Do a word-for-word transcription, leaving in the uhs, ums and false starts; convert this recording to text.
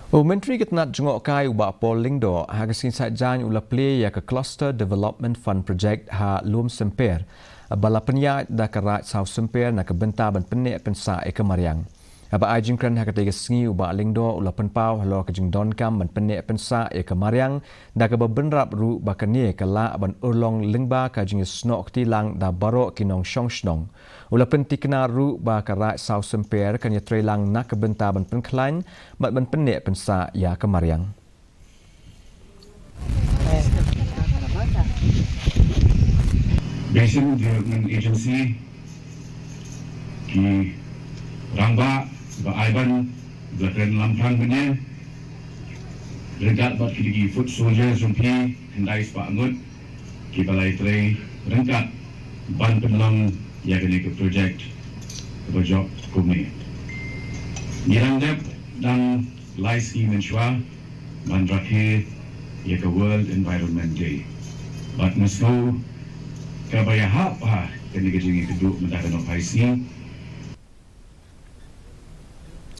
U Myntri ka tnat jngohkai u Bah Paul Lyngdoh ha ka sngi Saitjaiñ u la plie ïa ka Cluster Development Fund Project ha Lumsymper, ba la pynïaid da ka Raid Sawsymper na ka bynta ban pynneh pynsah ïa ka mariang. Haba ai jingkren ha katei ka sngi, u Bah Lyngdoh u la pynpaw halor ka jingdonkam ban pynneh pynsah ïa ka mariang, da kaba bynrap ruh ba kane ka lah ban urlong lyngba ka jingïasnoh kti lang da baroh ki nongshong shnong. U la pyntikna ruh ba ka Raid Sawsymper kan ïatreilang na ka bynta ban pynkhlaiñ bad ban pynneh pynsah ïa ka mariang. Basin Development Agency, ki rangbah ba ai ban, ba kren lam phrang mynne, ryngkat bad ki, ki foot soldiers jong phi, khyndai spah ngut, ki ba lai trei ryngkat ban pynlong ïa kane ka project kaba jop kumne. Ngi dang dep dang lai sngi mynshuwa ban rakhe ïa ka World Environment Day. Bad nga sngew kaba ïahap ha kane ka jingïakynduh mynta ka nohphai sngi,